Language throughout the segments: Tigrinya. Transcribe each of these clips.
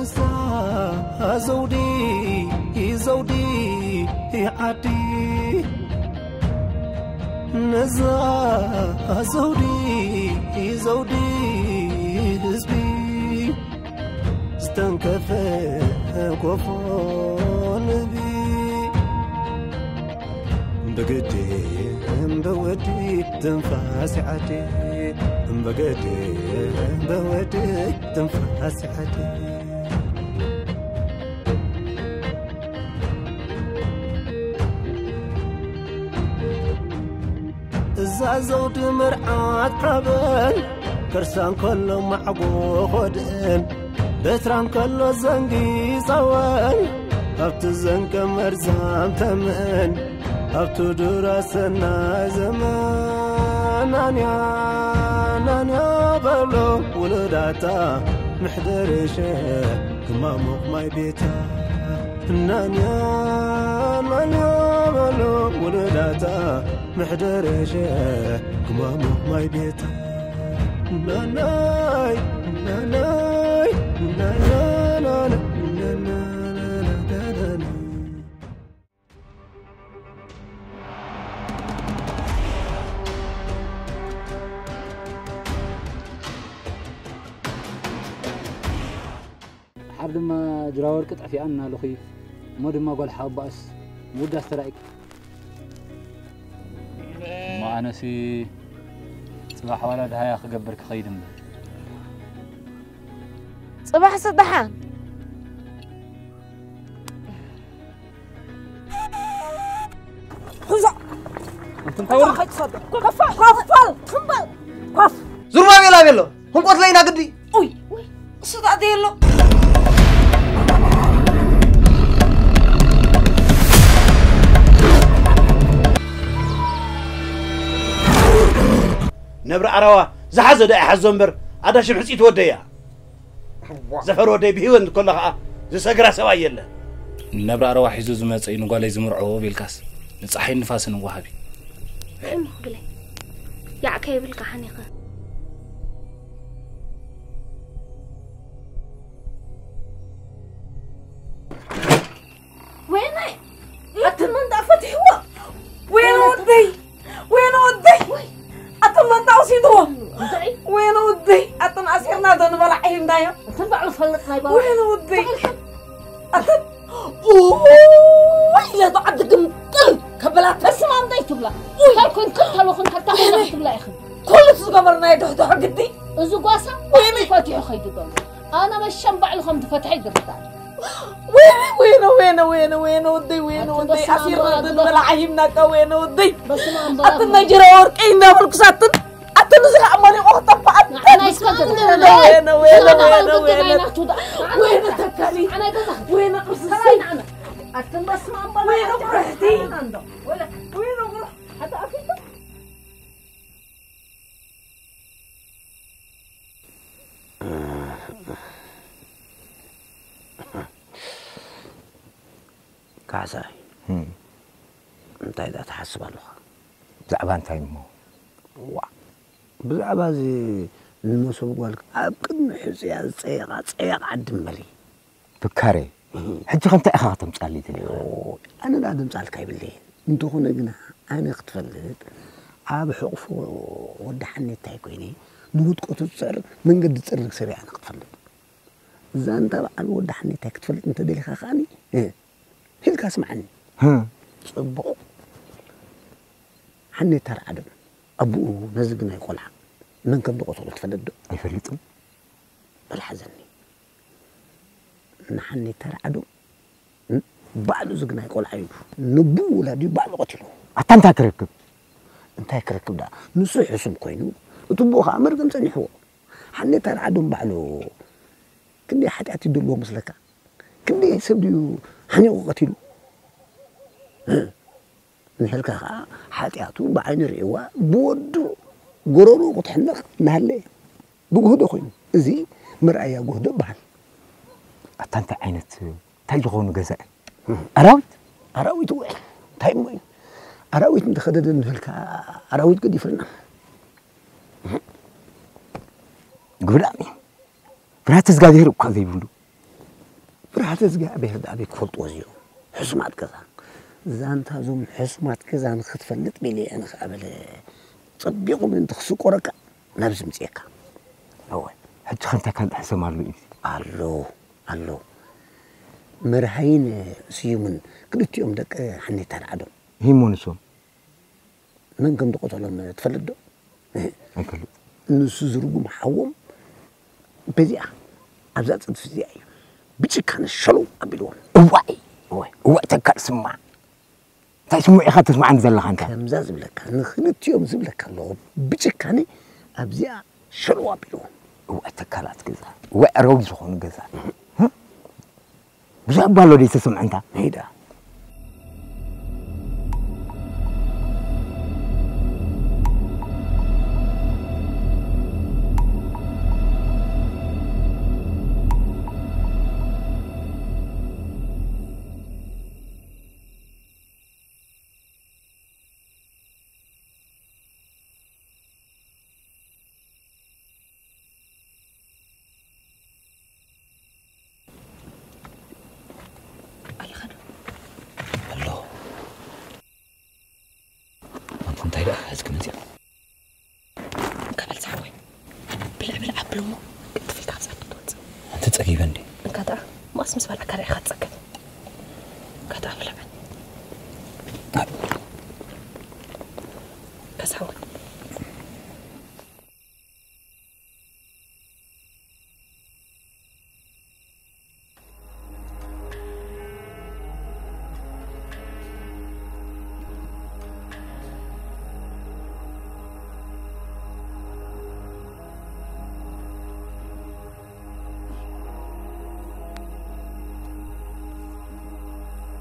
እዛ ዘውዲ ዘውዲ ዓዲ፣ ነዛ ዘውዲ ዘውዲ ህዝቢ፣ ዝተንከፈ ኮፎ ንቢ፣ እምበገዲ እምበወዲ ትንፋስ ዓዲ፣ እምበገዲ እምበወዲ ትንፋስ ዓዲ። እዛ ዘውዲ መርዓት ሓበን፣ ከርሳ እንከሎ ማዕጎ ኾድእን፣ በትራ እንከሎ ዘንጊ ጸወን፣ ኣብቲ ዘንገ መርዛም ተመን፣ ኣብቲ ዱራ ሰናይ ዘመን። ናንያ ናንያ በሎ ውሉዳታ፣ ምሕደርሸ ክማሙቕ ማይ ቤታ። ናንያ ናንያ በሎ ውሉዳታ፣ ምሕደርሸ ክማሙቕ ማይ ቤታ። ናናይ ናናይ ናናይ ናናይ ናናይ ናናይ። ሓር ድማ ጅራወርቂ ጠፊኣን እናለኹ እዩ። እሞ ድማ ጓል ሓወባእስ ምውዳስ ተራእይኪ። እሞ ኣነሲ ጽባሕ ዋላ ድሃያ ክገብር ክኸይድ እምበር። ጽባሕ ስደሓን። ሕዞ እንታይ ወርቂ? ከይትሰዶ ኮፋ ኮፋ ኮፋ ኮፍ ዙርባቤል ኣበይ ኣሎ? ህንቆት ለይና ግዲ። ኡይ እሱ ታእቲ የሎ ነብሪ ኣራዋ ዝሓዘ ዶ ኣይሓዞ እምበር ኣዳሽም ሕፅይ ትወደያ። ዘፈር ወደይ ብህይወት እንከሎ ከዓ ዝሰግራ ሰብኣይ የለን። ነብሪ ኣረዋ ሒዙ ዝመፀ እዩ ንጓለይ ዝምርዖ ቤልካስ ንፀሓይን ንፋስን እወሃቢ። ሕም ግለይ ያዕ ከይብልካ ሓኒኸ ወይነይ ኣቲ መንታ ፈትሕዎ ወይነ ወደይ ወይነ ወደይ ኣቲ መንታ ወሲድዎ ወይነ ወደይ ኣቲ ኣሲርና ዶ ንበላዕ ሂብናዮ እተን ባዕሉ ፈልጥ ናይ ባሉ ወይነ ወደይ ኣቲ ኢለ ዓዲ ግምጥል ከበላ ተስማምታ ይትብላ ካልኮን ክልተለኹን ከታ ትብላ ኢኽን ኩሉ ዝገበርናዮ ድሕድሖ ግዲ እዚ ጓሳ ወይነ ፈትሑ ኸይዱ ዶ ኣነ መሸም ባዕሉ ከም ዝፈትሐ ይግርታ ወይነ ወይነ ወይነ ወይነ ወደይ ወይነ ወደይ ኣሲርና ዶ ንበላዕ ሂብናካ ወይነ ወደይ ኣቲ ናይ ጅራ ወርቀይ እንዳበልኩሳትን ኣቲ ንዚ ከዓ መሪቆ ክጠፋኣት ወይነ ወይነ ወይነ ወይነ ወይነ ተካሊ ወይነ ቅርስሰይ ኣቲ መስማም ወይነ ቁርሕቲ ወይነ ቁርሕ ኣቲ ኣፊቱ ካሕሳይ እንታይ ዳ ትሓስብ ኣለኻ? ብዛዕባ እንታይ እሞ? ዋ ብዛዕባ እዚ ንመሶብ ጓልካ ኣብ ቅድሚ ሕፅያ ዝፀየቓ ፀያቕ ዓዲ እምበሊ ፍካሬ ሕጂ ከምታይ ኢኻ ከተምፃሊ ትደሊ? ኣነ ዳ ደምፃልካ ይብለየን እንተኾነ ግና ኣነ ክትፈልጥ ኣብ ሕቑፎ ወዲ ሓኔታይ ኮይነ ንውድቀቱ ዝፅዕር መንገዲ ዝፅርግ ሰብ ኣነ ክትፈልጥ እዛ እንተ በዓል ወዲ ሓኔታይ ክትፈልጥ እንተደሊኻ ከዓኒ ሂልካ ስምዓኒ ፅቡቕ ሓኔታ ርዓዶም ኣቦኡ ነዚ ግናይ ቆልዓ መን ከም ዝቐተሎ ትፈልጥ ዶ? ኣይፈልጥን። በል ሓዘኒ ንሓኔታ ርዓዶም ባዕሉ ዝግናይ ቆልዓ እዩ ንቡ ወላዲኡ ባዕሉ ቀቲሉ ኣታ እንታይ ክረክብ እንታይ ክረክብ ደኣ ንሱ ሕሱም ኮይኑ እቲ ብኡ ከዓ መርገም ፀኒሕዎ ሓኔታ ርዓዶም ባዕሉ ክንደይ ሓጢኣት ይደልዎ መስለካ ክንደይ ሰብ ድዩ ሓኒቑ ቀቲሉ ንሕልካ ከዓ ሓጢኣቱ ብዓይኑ ርእይዋ ብወዱ ጎረሩ ክትሕነቕ እናሃለየ ብጉህዶ ኮይኑ እዚ መርኣያ ጉህዶ ይበሃል ኣታ እንታይ ዓይነት እንታይ ዝኾኑ ገዛ እዩ ኣራዊት ኣራዊት ውዒ እንታይ እሞ እዩ ኣራዊት እንተኸደደ ንህልካ ኣራዊት ገዲፍልና ግብዳም እዩ ፍርሃት እግዚኣብሔር እኳ ዘይብሉ ብርሃተ እግዚኣብሔር ደኣ ኣበይ ክፈልጥዎ እዚኦም ሕሱማት ገዛ። ዛንታ እዞም ሕሱማት ገዛ ንኽትፈልጥ ቤለ እየ ንኽኣበለ ጸቢቑ ምእንቲ ክስቆረካ ናብዚ ምጽኤካ። እወ። ሕጂ ከምታ ካልእ ሕሰም ኣሎ እዩ። ኣሎ፣ ኣሎ። መርሃይን ስዩምን ክልቲኦም ደቂ ሓኔታ ርዓዶም። ሂሞ ንሶም። መን ከም ዝቐተሎም ትፈልጥ ዶ? ኣይፈልጥ። ንሱ ዝርጉም ሓዎም በዚኣ ኣብዛ ጽድፊ እዚኣ እዩ ብጭካነ ሸለው ኣቢልዎም። እዋይ፣ እዋይ፣ እዋይ፣ ተካል ስማዕ። እንታይ ስምዒኻ ተስማዓኒ ዘለኻ እንታ? ከምዛ ዝብለካ፣ ንኽልቲኦም ዝብለካ ኣለኹ። ብጭካነ ኣብዚኣ ሸለው ኣቢልዎም። እዋይ፣ ተካላት ገዛ። እዋይ፣ ኣረዊት ዝኾኑ ገዛ። ብዙሕ እባ ኣሎ ደይ ተሰምዐ እንታ? ሄዳ። ኣለኻ ዶ? ኣሎ። ኣንታ እንታይ ደኣ ሕዝኪ መጺኣ? እንካ በል ዝሓወይ፣ ብልዕ ብልዕ ኣብሎ እሞ ቅልጥፍ ኢልካ ኣብዛ ክትወጽእ። ኣንተ ጸጊበ እንዴ? እንካ ደኣ፣ ማስ ምስ በላዕካ ርኢኻ ትጸግብ። እንካ ደኣ ብልዕ። ከሳወ።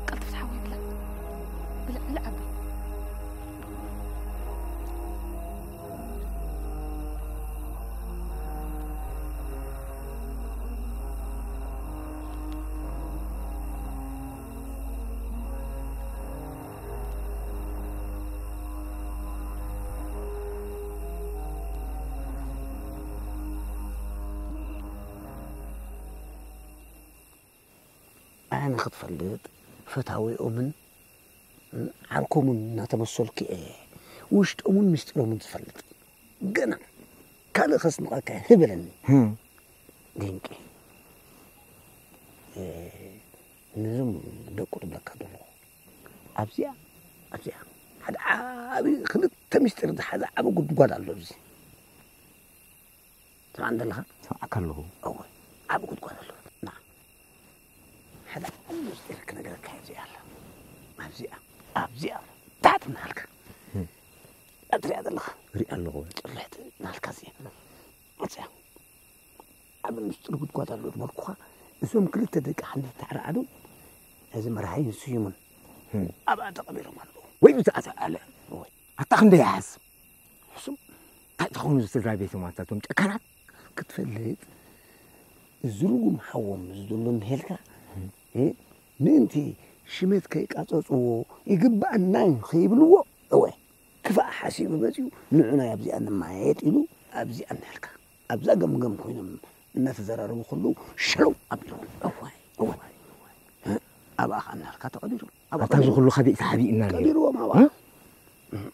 ቀልጥፍ ዝሓወይ ብላዕ። ብላዕ፣ ብላዕ ኣቦይ። ኣነ ንኽትፈልጥ ፈታዊኦምን ዓርኮምን እናተመሰልኩ እየ ውሽጦምን ምስጢሮምን ዝፈልጥ። ገና ካልእ ከስንቐካ እየ፣ ህበለኒ። ህም። ድንቂ። እ፣ ነዞም ደቁ ትብለካ ዘለኹ። ኣብዚኣ፣ ኣብዚኣ ሓደ ዓቢ ክልተ ምስጢር ዝሓዘ ዓቢ ጉድጓድ ኣሎ ኣብዚ። ትሰምዓኒ ዘለኻ? ሰምዓካ ኣለኹ። እወ፣ ዓቢ ጉድጓድ ኣሎ። ና፣ ሓደ ዓቢ ምስጢር ክነግረካ እየ። ኣብዚኣ ኣላ። ኣብዚኣ፣ ኣብዚኣ ኣላ። ታሕቲ እናሃልካ። እም። እትሪኣ ዘለኻ? ሪኣ ኣለኹ። ጭርሕቲ እናሃልካ እዚኣ። ኣብዚኣ። ዓቢ ምስጢር ጉድጓድ ኣሎ ዝበልኩኻ። እዞም ክልተ ደቂ ሓንታ ተዓራዓዱ፣ እዚ መርሃይን ስዩምን እም። ኣብኣ ተቐቢሮም ኣለዉ። ወይ ብዝኣተ ኣለ። እወ። ኣታ ክንደይ ይሓስብ? ሕሱም። እንታይ ትኸውን እዚ ስድራ ቤቶም ኣንታ እቶም ጨካናት? ክትፈልጥ፣ እዚ ርጉም ሓዎም እዚ ዘሎ እንሄልካ፣ እ፣ ምእንቲ ሽመት ከይቃጸጽዎ ይግባኣና እዩ ከይብልዎ፣ እወ፣ ክፋእ ሓሲቡ መጺኡ ንዑ ናይ ኣብዚኣ ንመያየጥ ኢሉ ኣብዚኣ እንሄልካ። ኣብዛ ገምገም ኮይኖም እናተዘራረቡ ከለዉ ሸለው ኣቢልዎም። እዋይ፣ እዋይ፣ እዋይ። እ፣ ኣብኣ ኸኣ እናልካ ተቐቢሩ። ኣብኣ ኣታ እዚ ቀቢሩ። ኩሉ ካበይ ተሓቢእና ነይሩ? ቀቢርዎም ኣብኣ። እ? እም፣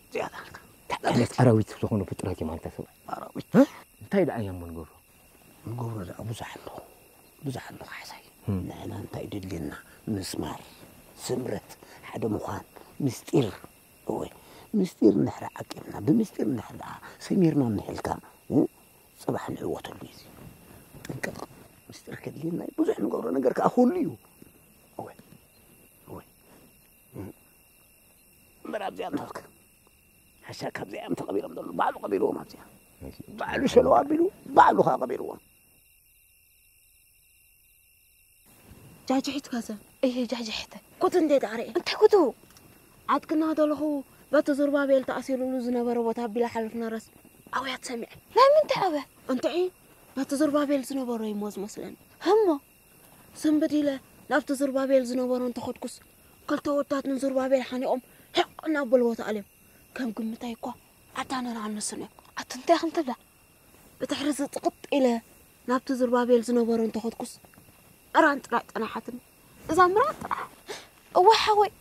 እዚኣ ናልካ። እንታይ ዓይነት ኣራዊት ዝኾኑ ፍጥረት እዮም ኣንታ ሰብኣይ? ኣራዊት። እ? እንታይ ደኣ እዮም ንገብሮ? ንገብሮ ደኣ ብዙሕ ኣሎ። ብዙሕ ኣሎ ካሕሳይ። እም። ንሕና እንታይ ደልየና? ምስማር፣ ስምረት፣ ሓደ ምዃን፣ ምስጢር። እወ፣ ምስጢር እንድሕር ዓቂብና፣ ብምስጢር እንድሕር ደኣ ሰሚርና እንሄልካ፣ እ? ጽባሕ ንዕወተሉ እዩ እዚ። ጥንቅቕ። ምስጢር ከድልየና እዩ። ብዙሕ ንገብሮ ነገር ከኣ ክህሉ እዩ። እወ፣ እወ። እ። እምበር ኣብዚኣ እናሃልካ። ሓሻ ካብዚኣ እዮም ተቐቢሮም ዘለዉ። ባዕሉ ቀቢርዎም ኣብዚኣ። ባዕሉ ሸለው ኣቢሉ፣ ባዕሉ ከኣ ቀቢርዎም። ጃጅሒት ካሰ? እየ ጃጅሒተ። ኩቱ እንዴ ዳዕረ? እንታይ ኩቱ? ዓጥቅና ተለኹ በቲ ዙርባቤል ተኣሲሩሉ ዝነበረ ቦታ ኣቢላ ሓለፍና ረስ ኣውያት ሰሚዐ። ናይ ምንታይ ኣውያት? እንትዒ በቲ ዙርባቤል ዝነበሮ እዩሞ ዝመስለኒ። ህሞ? ስንብድ ኢለ ናብቲ ዙርባቤል ዝነበሮ እንተኸድኩስ፣ ክልተ ወታት ንዙርባቤል ሓኒቖም ሕቕ እናበልዎ ተኣልዮም። ከም ግምታይ እኳ ኣታ ነናብ ንስን እዮም። ኣቲ እንታይ ኢኽን ትብላ? ብድሕሪ እዚ ጥቕጥ ኢለ ናብቲ ዙርባቤል ዝነበሮ እንተኸድኩስ፣ እራን ጥራይ ጸናሓትኒ። እዛ ምራን ጥራሕ። እዋይ ሓወይ፣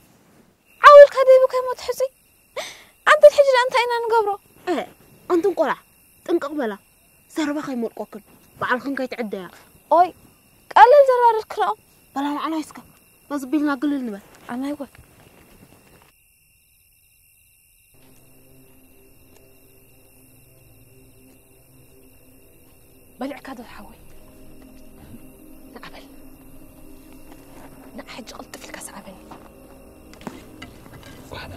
ዓው ኢልካ ደይቡ ከይሞት ሕጹይ። ኣንተን ሕጂ ደኣ እንታይ ኢና ንገብሮ? እ፣ ኣንቱን ቆልዓ፣ ጥንቅቕ በላ። ዘረባ ከይመልቆክን፣ ባዕልኽን ከይትዕደያ። ኦይ፣ ቀለል ዘረባ ዶ ትክርኦም? በላ ንዓናይ እስከ፣ በዚ ቢልና ግልል ንበል። ኣናይ ወ- በሊዕካ ዶ ሓወይ? ንዓበል። ንዓ ሕጂ ቅልጥፍ ኢልካ ሰዓበኒ። ጓሓላ።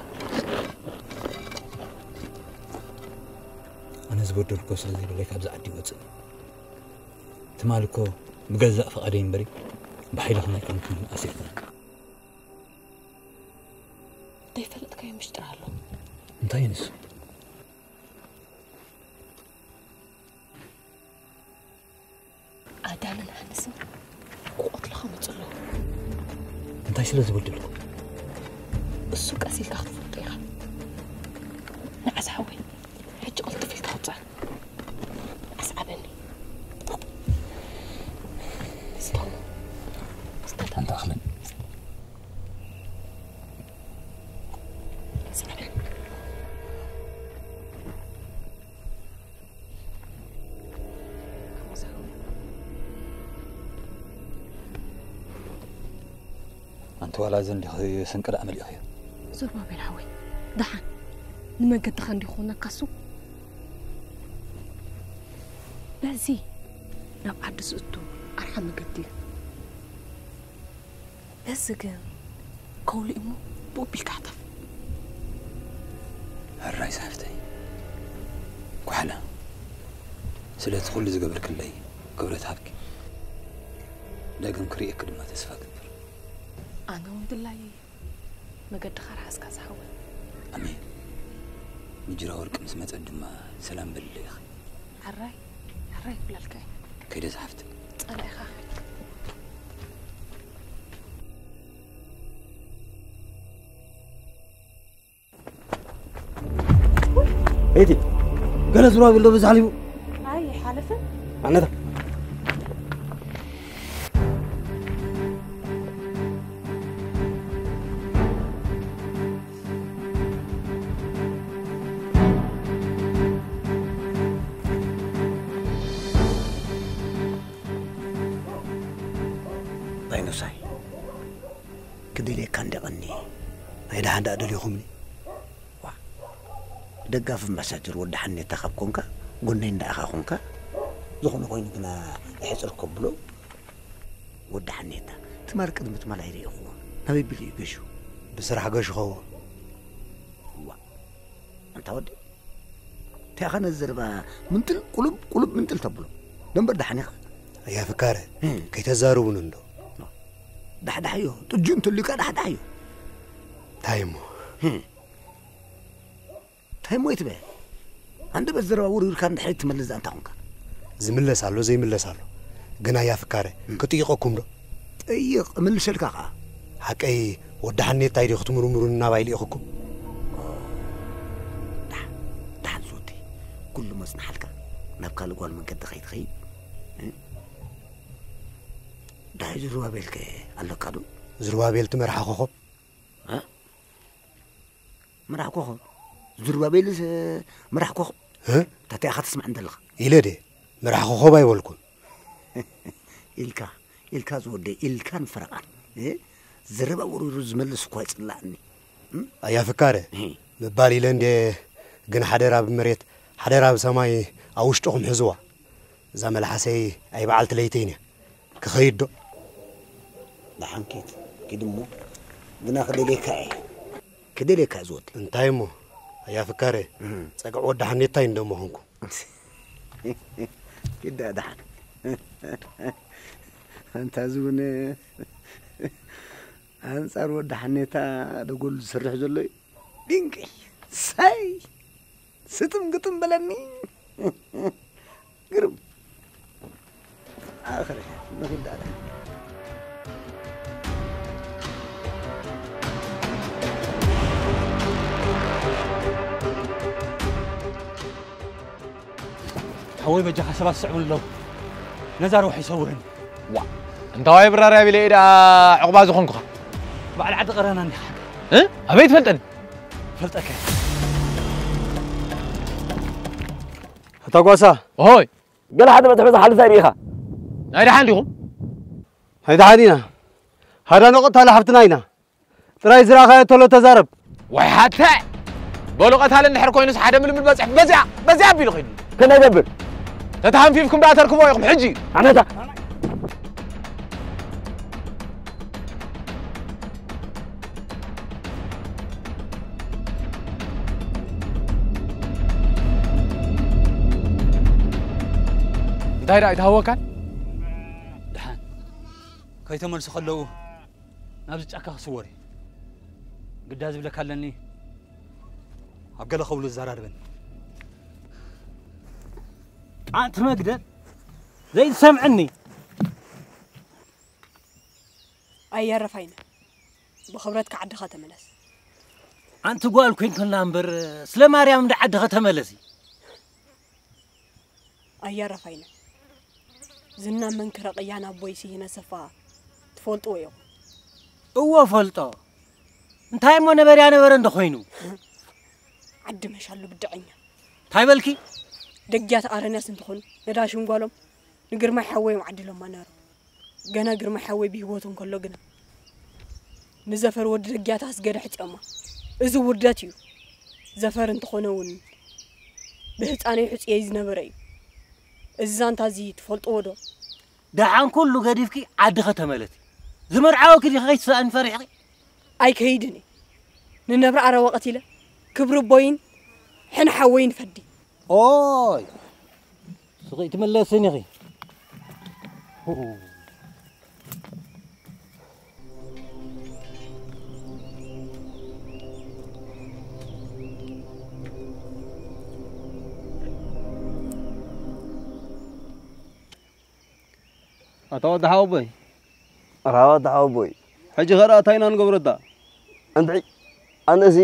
ኣነ ዝበደልኩ ስለ ዘይብለይ ካብዚ ዓዲ ይወፅእ። ትማሊ እኮ ብገዛእ ፍቓደይ እምበሪ ብሓይሊ ክመልቀልኩም ኣሲርኩኒ። ዘይፈለጥካዮ ምሽጥር ኣሎ። እንታይ እዩ ንሱ? ኣዳምን ሃንስን ክቐትሉኻ መጹ ኣለዉ። እንታይ ስለ ዝበደልኩ? እሱ ቀስ ኢልካ ክትፈልጦ ኢኻ። ንዓስ ሓወይ፣ ሕጂ ቅልጥፍ ኢልካ ውጻእ። ኣስዓበኒ። ስታ-፣ ስታ-፣ ኣንታ ኣኽለን። ኣስዓበኒ። ኣንቲ ዋላ እዚ እንዲኺ ስንቂ ደኣ መሊእኽዮ። ዞርባቤል ሓወይ፣ ደሓን ንመገድኻ እንዲኹነካ እሱ። በዚ ናብ ዓዲ ዝእቱ ኣርሓ መገዲ እዩ። በዚ ግን ከውሊ እሞ ብኡ ቢልካ ሕተፍ። ሕራይ ሳሕፍተይ፣ ጓሓላ፣ ስለቲ ኩሉ ዝገበርክለይ ክብረት ሃብኪ። ዳግም ክርእየኪ ድማ ተስፋ እገብር። ኣነ እውን ድላየይ እዩ። መገድኻ ርሓስካ ዝሓወይ። ኣሜን። ምጅራ ወርቂ ምስ መጸት ድማ ሰላም በልለይ ኢኺ። ሕራይ፣ ሕራይ ክብለልካ እየ። ከይደ ዝሓፍተይ። ጸላኢኻ። ቤቲ፣ ገለ ዝራብ ኢሎ ብዛዕሊቡ። ኣይ፣ ሓለፈ። ኣነታ። ባይኖሳይ። ክደልየካ እንደ ቀኒ። ናይ ደሓን ደኣ ደሊኹምኒ። ዋ። ደጋፊ ኣምባሳደር ወዲ ሓኔታ ካብ ኮንካ፣ ጎነይ እንዳ ኢኻ ኮንካ፣ ዝኾነ ኮይኑ ግና ይሕጽር ከብሎ። ወዲ ሓኔታ፣ ትማል ቅድሚ ትማል ኣይርእኹዎ። ናበይ ቢሉ እዩ ገሹ? ብስራሕ ገሹ ኸውን። ዋ። ኣንታ ወዲ። እንታይ ኢኻ ነዚ ዘረባ ምንጥል ቁልብ ቁልብ ምንጥል ተብሎ? ደንበር ደሓን ኢኻ? ኣያ ፍካረ፣ እም። ከይተዛርቡን እንዶ። ዳሕዳሕ እዮ። ጥጁ እንተልዩካ ዳሕዳሕ እዮ። እንታይ እሞ? እም። እንታይ እሞ ይትበል? ኣንደበት ዘረባ ውርውርካ እንድሕር ትመልስ ደኣ እንታይ ኮንካ? ዝምለስ ኣሎ፣ ዘይምለስ ኣሎ። ግን ኣያ ፍካረ፣ እም። ክጥይቐኩም ዶ? ጠይቕ፣ እምልሰልካ ኸኣ። ሓቀይ ወዲ ሓኔታይ ዲኹ ክትምርምሩኒ ናባይ ልኢኹኩም? ዳሕ-፣ ዳሓን ዝወደይ፣ ኩሉ መጽናሓልካ፣ ናብ ካልእ ጓል መንገዲ ከይትኸይድ። እ? ዳይ ዝሩባቤልከ ኣለካ ዶ? ዝሩባቤል እቲ መርሓ ኮኾብ? እ? መራሕ ኮኾብ? ዝሩባቤልስ መራሕ ኮኾብ? እ? ታታይ ኢኻ ትስማዕ እንደለኻ? ኢለ ድየ? መራሕ ኮኾብ ኣይበልኩን። ኢልካ፣ ኢልካ ዝወደይ፣ ኢልካን ፈረቓን። እ? ዘረባ ውርውሩ ዝመልስ እኳ ይጽላእኒ። እም? ኣያ ፍካረ፣ እህ። ምባል ኢለ እንዴ፣ ግን ሓደራ ብመሬት፣ ሓደራ ብሰማይ ኣብ ውሽጥኹም ሕዝዋ። እዛ መልሓሰይ ኣይ በዓልቲ ለይተይን እያ። ክኸይድ ዶ? ደሓን ኪድ፣ ኪድ እሞ። ግና ክደልየካ እየ። ክደልየካ እየ ዝወደይ። እንታይ እሞ? ኣያ ፍካረ፣ እህ። ጸግዒ ወዲ ሓኔታይ እንዶ እሞ ኾንኩ። ኪድ ደኣ ደሓን። ኣንታ እዚ እውን ኣንጻር ወዲ ሓኔታ ደጎል ዝሰርሕ ዘሎ እዩ። ድንቂ። ሳይ! ስጥም ግጥም በለኒ። ግርም። ኣኽረ፣ ንኺድ ደኣ። ሓወይ በጃኻ ሰባት ስዕቡኒ ኣለዉ። ነዛ ርውሒ ይሰውርኒ። ዋ። እንታዋይ ብራር ኣቢለ እየ ደኣ ዕቑባ ዝኾንኩኻ። በዓል ዓዲ ቀረና እንዲኻ። እ? ኣበይ ትፈልጠኒ? ፈልጠካ። ኣታ ጓሳ። ኦሆይ። ገለ ሓደ መትሕዚ ሓልፍ እንታይ ርኢኻ? ናይ ደሓን ዲኹም? ናይ ደሓን ኢና። ሃዳ ንቐታሊ ሓፍትና ኢና። ጥራይ ዝረኣኻዮ ቶሎ ተዛረብ። ዋይ ሓተ! በሉ ቀታሊ እንድሕር ኮይኑስ ሓደ ምልምል በጺሑ በዚኣ፣ በዚኣ ኣቢሉ ኸይዱ። ከመይ ገብር? ተተሃንፊፍኩም ደኣ ተርክቦ ኢኹም ሕጂ። ኣነታ እንታይ ደኣ ኣይተሃወካን? ደሓን ከይተመልሱ ከለዉ ናብዚ ጫካ ክስወር እዩ። ግዳ ዝብለካ ኣለኒ፣ ኣብ ገለ ከብሉ ዝዘራርበኒ። ኣንቲ መግደል ዘይትሰምዕኒ። ኣየረፋይነ፣ ብኽብረትካ ዓድኻ ተመለስ። ኣንቲ ጓል ኮይንክና እምበር፣ ስለ ማርያም እንዳ ዓድኻ ተመለሲ። ኣየረፋይነ፣ ዝና መንክረ ቅያን ኣቦይ ስሂነ ሰፋ ትፈልጥዎ ኢኹም። እዎ ፈልጦ። እንታይ እሞ ነበርያ ነበረ እንዶ ኮይኑ? ዓዲ መሻሉ ብድዐኛ። እንታይ በልኪ? ደግያት ኣረንያስ እንተኾኑ ነዳ ሽንጓሎም ንግርማይ ሓወዮም ዓዲሎማ ነይሮም። ገና ግርማይ ሓወይ ብህይወቱ እንከሎ ግና ንዘፈር ወዲ ደግያት ኣስገደ ሕጽዮማ። እዚ ውርደት እዩ። ዘፈር እንተኾነ እውን ብህፃነይ ሕጽየይ ዝነበረ እዩ። እዚ ዛንታ እዚ ትፈልጥዎ ዶ? ደሓን ኩሉ ገዲፍኪ ዓድኸ ተመለሲ። ዝመርዓወኪ ዲኺ ከይትስእኒ ፈሪሕኺ? ኣይከይድን እየ። ንነብሪ ኣረወ ቀቲለ ክብሪ ኣቦይን ሕን ሓወይን ፈዲ። ኦይ፣ ስኺ ትምለስን ኢኺ። ኣታ ወዲ ሓወቦይ። ኣታ ወዲ ሓወቦይ። ሕጂ ኸ ደኣ እንታይ ኢና ንገብሮ እታ? እንታይ? ኣነሲ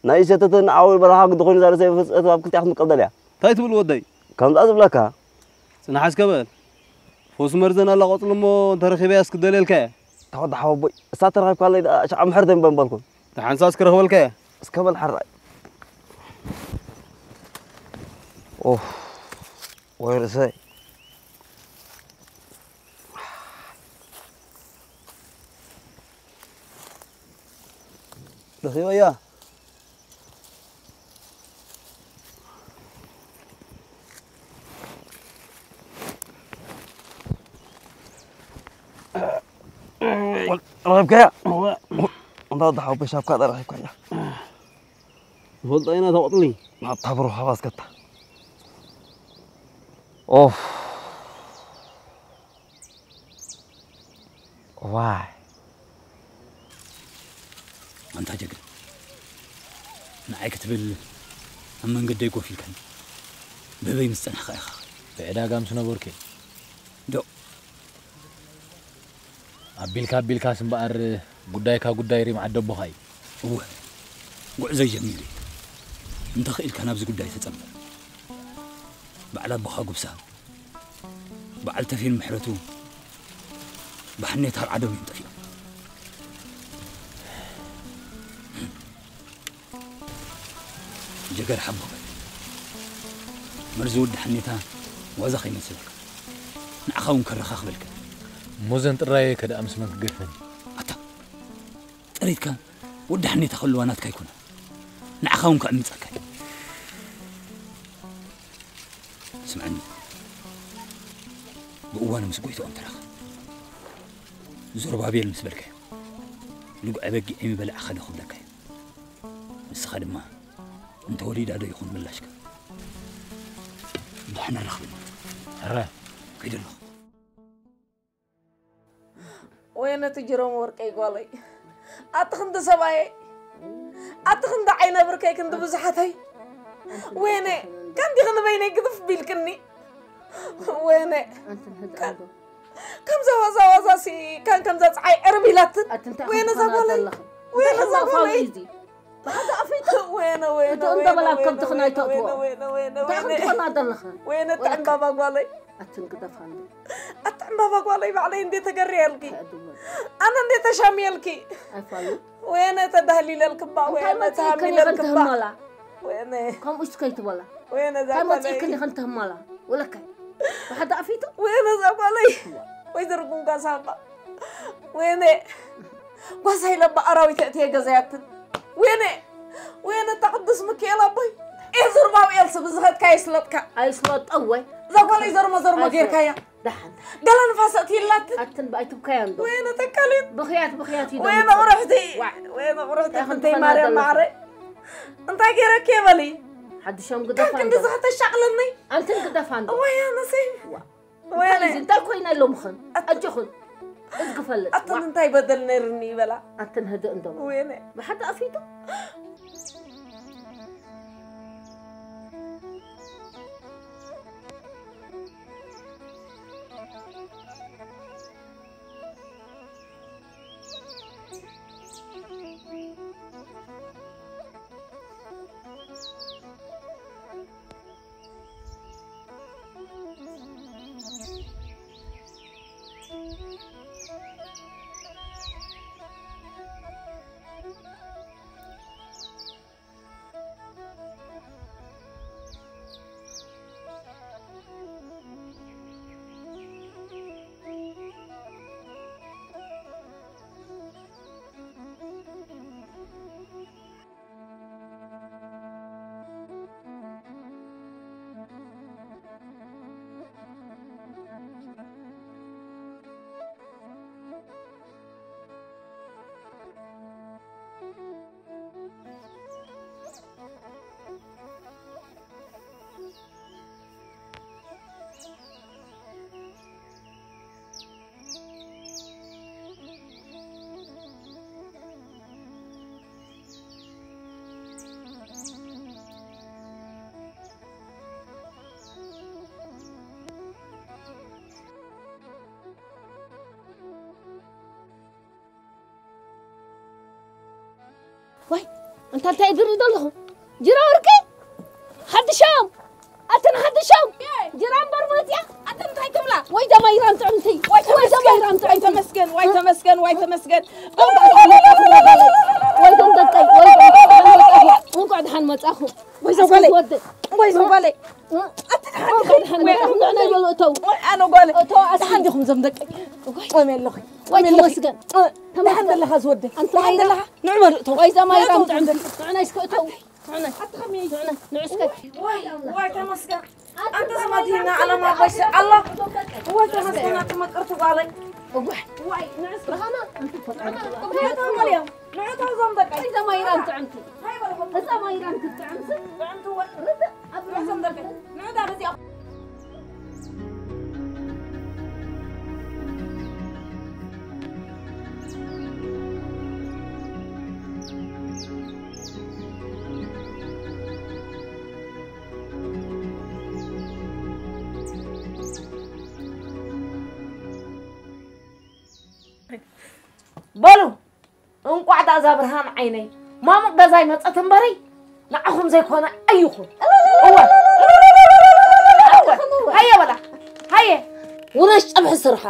ናይ ሰተተ ንዓወይ በረኻ ግዲ ኮይኑ ዛሬ ሰይፈ ፍልጠት ኣብ ክልቲኣ ክትምቀል ደልያ። እንታይ ትብል ወደይ? ከምዛ ዝብለካ። ጽናሕ እስከ በል። ፈውሲ መርዘን ኣላ ቆጽሊ እሞ እንተረኺበያ እስክደልየልካ እየ። ኣታ ወዲ ሓወቦይ፣ እሳ ተረኺብካለይ ደኣ ሸዓ ምሕር ተንበንበልኩን። ደሓንሳ እስክረኽበልካ እየ። እስከ በል ሓራይ። ኦፍ፣ ወይ ርእሰይ። ደኺበያ። ረኺብካያ? እንዳ ወዲ ሓወቦይ ሻፍካ ዳ ረኺብካያ? ንፈልጣ ኢና ተቐጥሊ። ናታ ብሩኽ ሃባ እስከታ። ኦፍ። ዋይ። ኣንታ ጀግና፣ ንዓይ ክትብል ኣብ መንገደይ ኮፍ ኢልካኒ። በበይ ምስ ጸናሕካ ኢኻ? ብዕዳጋ ምስ ነበርኩ እየ። ዶ ኣቢልካ ኣቢልካስ እምበኣር ጉዳይካ ጉዳይ ሪም ዓዲ ኣቦኻ እዩ። እወ፣ ጉዕዞይ ጀሚሩ እዩ። እንተኽኢልካ ናብዚ ጉዳይ ተጸንበር። በዓል ኣቦኻ ጉብሳ፣ በዓል ተፌን ምሕረቱ ብሓኔታ ኣብ ዓዶም እዮም ጠፊኦም። ጀገር ሓቦ በል። መርዚ ወዲ ሓኔታ ዋዛ ከይመስለካ። ንዓኻ እውን ከረኻኽበልካ። እሞ ዘን ጥራየ ከ ደኣ ምስ መን ክገድፈኒ? ኣታ፣ ጥሪትካ ወዲ ሓኔታ ከልዋ ናትካ ኣይኮነን። ንዓኻ እውን ከዕምጸካ እዩ። ስምዓኒ፣ ብእዋኑ ምስ ጎይትኦም ተራኸብ። ዞርባቤል ምስ በልካዮ፣ ልጉዐ በጊዕ ኣይምበልዐ ኸዶ ክብለካ እዩ። ንስኻ ድማ እንተ ወሊዳ ዶ ይኹን ምላሽካ። ድሓን ንራኸብ። ሕረ። ከይደ ኣለኹ። ወይነ ትጅሮም ወርቀይ ጓለይ። ኣቲ ክንዲ ሰብኣየይ። ኣቲ ክንዲ ዓይነ ብርከይ ክንዲ ብዙሓተይ። ወይነ፣ ካንዲ ክንዲ በይነይ ግድፍ ቢልክኒ። ወይነ። ኣንቲ ንህፃን ዶ? ከምዛ ዋዛ ዋዛ ሲ፣ ካን ከምዛ ፀዓይ ዕርብ ኢላትን። ኣቲ እንታይ ወይነ ክትኾና ዛጓለይ። ዘለኽን? ወይነ እንታይ ሕማቕ ፋውሊ ዛጓለይ። እዚ? ብሓደ ኣፍሪጣ? ወይነ፣ ወይነ፣ እቶ ወይነ፣ እንዳበላ ኣብ ወይነ፣ ከብድኽን ወይነ፣ ኣይተእትዎ። ወይነ፣ ወይነ፣ እንታይ ወይነ። ክትኾና ዘለኽን? ወይነ፣ ወይ ጥዕምባባ ጓለይ። ኣትን ግደፋ እንዶ። ኣቲ ዕምባባ ጓለይ ባዕለይ እንዴ ተገርየልኪ። ኣነ እንዴ ተሻምየልኪ። ኣይፋሉ። ወየነ ተዳህሊለልክባ፣ እንታይ ወየነ መጽእ ከኔ ተሃሚለልክባ። ከንትህመላ? ወየነ። ከምኡ እስከ ይትበላ። ወየነ እንታይ መጽእ ዛጓለይ። ከኔ ከንትህመላ? ወለካ። ብሓደ ኣፊቱ? ወየነ ዛጓለይ። ወይዘሮ ጉንጋሳባ። ወየነ። ጓሳይ ለባ ኣራዊት እትየ ገዛያትን። ወየነ። ወየነ እታ ቅዱስ ሚካኤል ኣቦይ። ኤ ዙርባብኤል ስብ ዝኸድካ ይስለጥካ። ኣይስለጦ ወይ። እዛ ጓል ዘርሞ ዘርሞ ኣይስለጥ። ጌርካያ። ደሓን። ገለ ንፋስ ኣእትይላትን። ኣትን ብኣይትብካያ እንዶ። ወየነ ተካሊት። ብኽያት ብኽያት እዩ ወየነ ደምጽእ። ቁርሕቲ። ዋዕ። ወየነ ቁርሕቲ እንታይ ክንተይ ማርያም ትኾና ማዕረ። እንታይ ገይረኪ በሊ። ሓድሾም ግደፋ ካብ ክንዲ እንዶ። ዝኸተሻቕለኒ። ኣንትን ግደፋ እንዶ። ወየነሲ። ዋዕ። ወየነ። እንታይ እዚ እንታይ ኮይና ኢሎምኽን? ኣት- ኣጆኽን። እዚ ክፈልጥ። ኣትን ዋዕ። እንታይ በደል ነይርኒ ይበላ። ኣትን ህድእ እንዶ። ወየነ። ብሓደ ኣፊቱ። ዋይ፣ እንታ እንታይ ድሪ ዘለኹ? ጅራ ወርቂ? ሓድሻም! ኣትን ሓድሻም! ጅራ እምበር መጽያ! ኣትን እንታይ ትብላ? ወይ ደማይራን ጥዕምቲ! ወይ ወይ ተመስገን! ደማይራን ወይ ጥዕምቲ! ተመስገን! ወይ ተመስገን! ወይ ተመስገን! ወይ ደም ደቀይ! ወይ ደም ደቀይ! እንኳዕ ደሓን መጻኹ! ወይ ዘጓለይ! ወደ! ወይ ዘጓለይ! ኣቲ ደሓን እንኳዕ ደሓን መጻኹ! ንዕና ይበሉ እተው! ወይ ኣነ ጓለይ! እተው ኣስኪ! ደሓን ዲኹም ዘም ደቀይ? ወይ ቆም ያለኹ! ወይ ቆም ያለኹ! ተመስገን! ደሓን ተመስገን! ዘለኻ ዝወደይ? ኣንቲ ደሓን ማይራ! ዘለኻ? ንዑ በሉ እተው! ወይ ዘማይራ ንዑ ጥዕምቲ! እተው! ንዕና እስከ እተው! ንዑ እስከ! ወይ፣ ወይ ተመስገን። ኣንተ ስማቲና ዓለም ኣባሽ ኣላ። ወይ ተመስገን ኣቲ መቅርቲ ጓለይ። እዋይ፣ ዋይ፣ ንዕስ ብርሃና፣ ኣንቲ ፈጣሪ። ንዕታ መርያም፣ ንዕታ ዞም ደቀይ። እዛ ማይራን ጥዕምቲ። እዛ ማይራን ክትጥዕምሲ። ጥዕምቲ ወይ። ርድእ፣ ኣብ ዞም ደቀይ። ንዕታ በዚኣ። በሉ፣ እንቋዕ ዳኣ እዛ ብርሃን ዓይነይ ማሙቕ ገዛይ መጸት እምበሪ፣ ንዓኹም ዘይኮነ ኣይኹን። እወ። እወ። ሃየ በላ፣ ሃየ። ውረሽ ጸብሒ ስርሓ።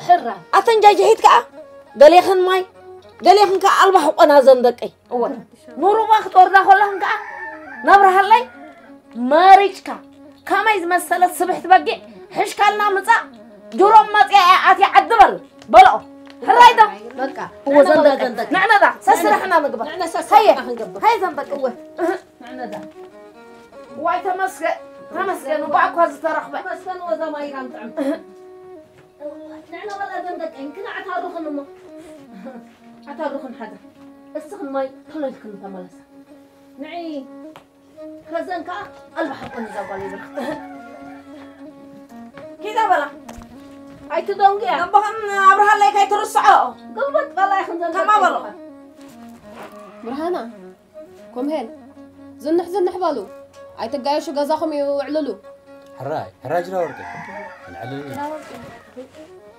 ሕራ። ኣተንጃጅሒት ከኣ፣ ገሌኽን ማይ፣ ገሌኽን ከኣ ኣልባ ሕቆና ዘን ደቀይ። እወ። ንሩባ ክትወርዳ ከለኽን ከኣ፣ ናብርሃለይ መሪጭካ፣ ከመይ ዝመሰለት ስብሕቲ በጊዕ ሕሽካልና ምጻእ፣ ድሮም መጽያ እያ ኣትያ ዓዲ በል፣ በልኦ። ሕራይ ዶ? በቃ። እወ፣ ዘንዳ፣ ዘንዳ። ንዕነዳ፣ ሰስራሕና ንግበር። ንዕነ ሰስራሕና ሃየ፣ ክንገብር። ሃየ ዘንበቅ፣ እወ። እህ። ንዕነዳ። ዋይ፣ ተመስገን፣ ተመስገን፣ እኳ፣ እኳ ዝተረኽበ። ተመስገን፣ ወዛ ማይራም ጥዕም። እህ። ንዕነ ወላ ዘንበቅ፣ እንክን ኣዕታሩኽን እሞ። ኣዕታሩኽን ሓደ። እስኽን ማይ ቶሎ ኢልክን ተመለሳ። ንዒ። ከዘን ከኣ ኣልባሕኩም እዛ ጓል ይብልክ። ኪዳ በላ። ኣይትደንጉያ። ነቦኸን ኣብርሃለይ ከይትርስዖ። ግልበጥ በላ ይኽን ዘንበቅ ከማ በሎ። ይብልካ። ብርሃና፣ ኮምሄል፣ ዝንሕ ዝንሕ በሉ። ኣይትጋየሹ፣ ገዛኹም እዩ፣ ውዕልሉ። ሕራይ፣ ሕራይ ጅራ ወርቂ። ንዕልል። ጅራ ወርቂ።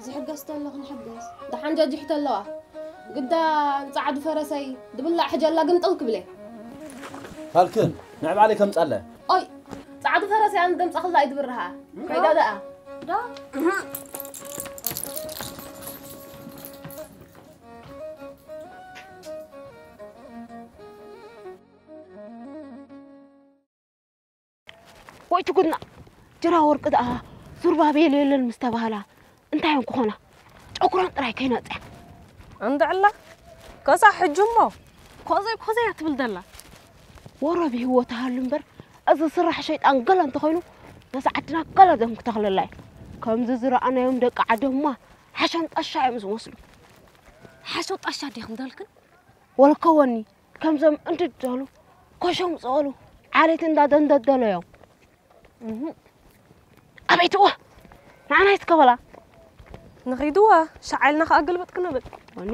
ዝሕገዝ ተሎ ክንሕገዝ። ደሓን ጀጅሒት ኣለዋ። ግዳ ጻዕዱ ፈረሰይ ድብላዕ ሕጀላ ግን ጥል ክብለ። ካልክን፣ ንዕ ባዕለይ ከምጻለ። ኦይ፣ ጻዕዱ ፈረሰይ ኣን ደምጻኽላ ኣይድብርሃ። ከይዳ ደኣ። ዶ? ወይ ትጉድና። ጅራ ወርቂ ደኣ ዙርባቤል የለን ምስ ተባህላ እንታይ እዮም ክኾና? ጨጉራን ጥራይ ከይነጽያ። እንድዕላ ከሳ ሕጂ እሞ ኮዘይ ኮዘይ እያ ትብል ዘላ። ወረብ ህይወት ሃሉ እምበር፣ እዚ ስራሕ ሸይጣን ገለ እንተኾይኑ ነዚ ዓድና ገለ ደም ክተኽለላ እዩ። ከምዚ ዝረኣናዮም ደቂ ዓደማ ሓሸን ጣሻ እዮም ዝመስሉ። ሓሸን ጣሻ ዲኹም ዳልክን? ወልከወኒ ከምዞም እንድደሉ ኮሾም ዝቐሉ ዓሌት እንዳደንደደሎ እዮም። ኣቤትዋ ንዓና ይትከበላ። ንኺድዋ ሻዓልና ከኣ ገልበጥ ክንብል። ወኒ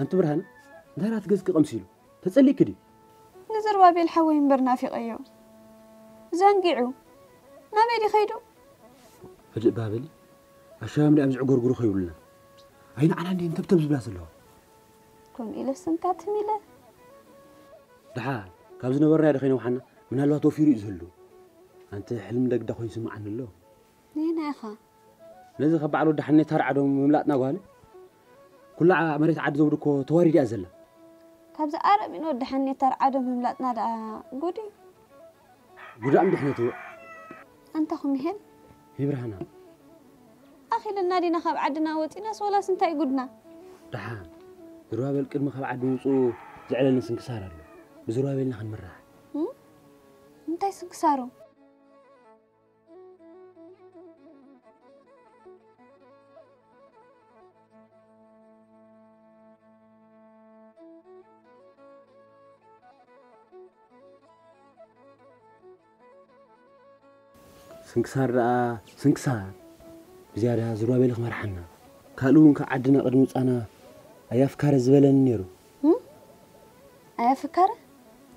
ኣንቲ ብርሃነ እንታይ ራት ገዝኪ ቀምሲሉ ተጸሊእኪ ድዩ? ንዘርባቤል ሓወይ እምበር ናፊቐዮ ዘንጊዑ ናበይ ድዩ ከይዱ? ህድእ ባበሊ ኣሻምሊ ኣብዚ ዕጎርጉሩ ከይብሉና ኣይንዓና እንዲን ተብተብ ዝብላ ዘለዋ ከምኡ ኢለ ስንካ ትም ኢለ ድሓ ካብ ዝነበርና ዶ ከይነውሓና ምናልባት ወፊሩ እዩ ዝህሉ ኣንቲ ሕልም ደግዳ ኮይኑ ስምዓኒ ኣሎ ነየና ኢኻ ነዚ ካብ በዓል ወዲ ሓኔታ ርዓዶም ምምላጥና ጓል ኩላ መሬት ዓዲ ዘውዲ እኮ ተዋሪድ እያ ዘላ ካብዚ ኣረሚን ወዲ ሓኔታ ርዓዶም ምምላጥና ደኣ ጉድ እዩ ጉዳም ድሕነቱ ኣንታ ኩምሄል ይብርሃና ኣኺልና ዲና ካብ ዓድና ወፂናስ ወላስ እንታይ ጉድና ደሓን ዝሩባቤል ቅድሚ ካብ ዓዲ ምውፅኡ ዘዕለኒ ስንክሳር ኣሎ ብዝሩባቤልና ክንምራሕ እንታይ ስንክሳሩ ስንክሳር ደኣ ስንክሳር ብዝያዳ ዝሩባቤል ክመርሓና ካልእ እውን ካብ ዓድና ቅድሚ ውፃና ኣያፍካረ ዝበለኒ ነይሩ ኣያፍካረ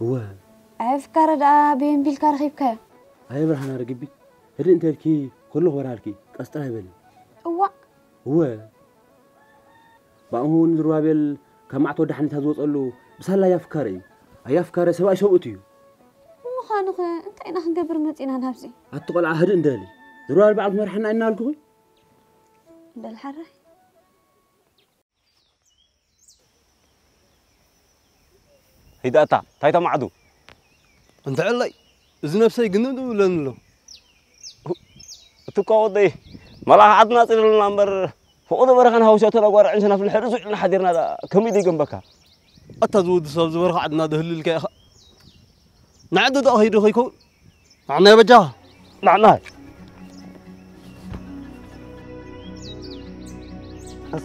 እወ ኣያፍካረ ደኣ በየንቢልካ ረኺብካዮ ኣየ ብርሃና ርግቢ ህድእ እንተልኪ ከሎ ክበራልኪ ቀስጥራ ይበሊ እዋእ እወ ብኣምኡ እውን ዝሩባቤል ካብ ማዕቶ ዳሕኒታ ዝወፀሉ ብሳላ ኣያፍካረ እዩ ኣያፍካረ ሰብኣይ ሰብኡት እዩ ንምዃኑ ኸ እንታይ ኢና ክንገብር መፂና ናብዚ ኣቲ ቆልዓ ህድእ እንደሊ ዝሩባቤል በዓል ክመርሓና እናልኩኺ በል ሓራይ ሂዳታ እንታይ ተማዕዱ እንተ ዕለይ እዚ ነብሰይ ግን ድብለኒ ኣሎ እቲ እኳ ወደይ መልኣኽ ዓድና ፅልልና እምበር ፍቑዶ በረኻን ሃውስያቶ ነጓርዕን ሰናፍን ሕርዙ ኢልና ሓዲርና ከመይ ደይገንበካ ኣታ ዝወዲ ሰብ ዝበረኻ ዓድና ደህልልካ ኢኻ ንዓዲ ደኣ ኸይዱ ኸይከውን ንዓናይ በጃኻ ንዓናይ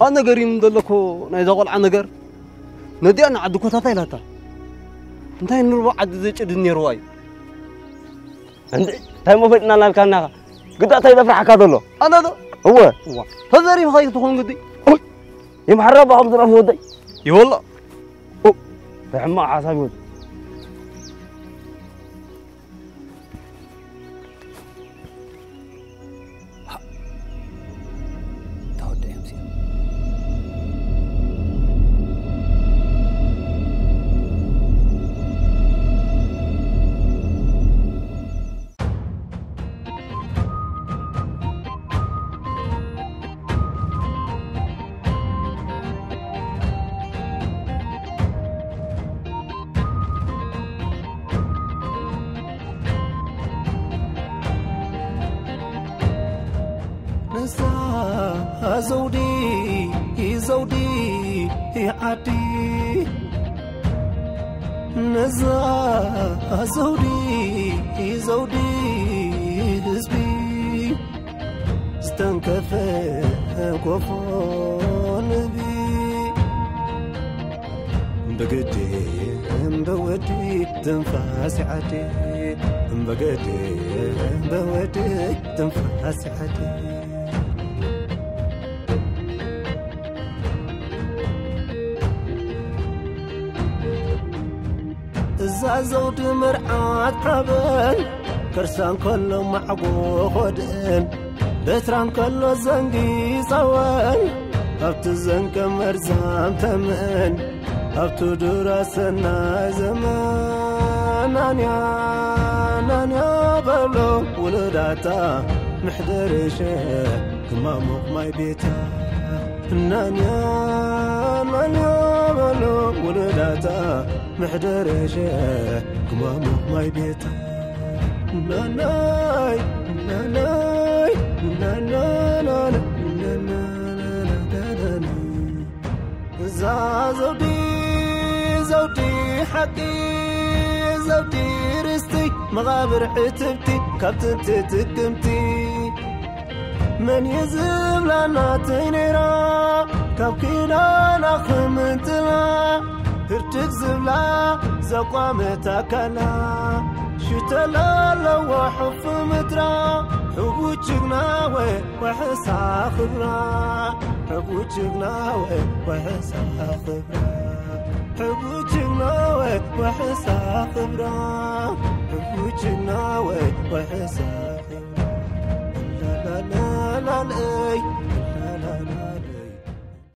ኣነ ገሪም ዘለኮ ናይዛ ቆልዓ ነገር ነዲኣ ንዓዲ ኮታታ ኢላታ እንታይ ንርቦ ዓዲ ዘይጭድን ነይርዋ እዩ እንታይ ሞ ፈሊጥና እናልካ እናኻ ግዳ እንታይ ዘፍርሓካ ዘሎ ኣነ ዶ እወ ተዘሪፍ ኸይትኾን ግዲ ይምሓራ ባኹም ዝረፍ ወደይ ይወሎ ሕማቕ ሓሳብ ይወድ ነዛ ዘውዲ ዘውዲ ዓዲ ነዛ ዘውዲ ዘውዲ ህዝቢ ዝተንከፈ ኮፎ ንቢ ብግዲ እምበወዲ ትንፋስ ዓዲ እምበገዲ እምበወዲ ትንፋስ ዓዲ ዘውዲ መርዓት ሓበን ከርሳን ከሎ ማዕጎ ኾድእን በትራን ከሎ ዘንጊ ጸወን ኣብቲ ዘንቀ መርዛም ተምን ኣብቲ ዱራ ሰናይ ዘመን ናንያ ናንያ በሎ ውሉዳታ ምሕደርሸ ክማሙቕ ማይ ቤታ ናንያ ናንያ በሎ ውሉዳታ ምሕደርሸ ክማሙቕ ማይ ቤታ ናናይ ናናይ ናናናና እዛ ዘውዲ ዘውዲ ሓቂ ዘውዲ ርስቲ መቓብር ዕትብቲ ካብ ጥንቲ ጥቅምቲ መን እዩ ዝብላ ናተይ ነይራ ካብ ኪዳና ክምንጥላ ህርድግ ዝብላ ዘቋመት ኣካላ ሽተላ ኣለዋ ሕፉ ምድራ ሕቡ ጅግና ወይ ወሕሳ ክብራ ሕቡ ጅግና ወይ ወሕሳ ክብራ ሕቡ ጅግና ወይ ወሕሳ ክብራ ሕቡ ጅግና ወይ ወሕሳ ክብራ ላላላላለይ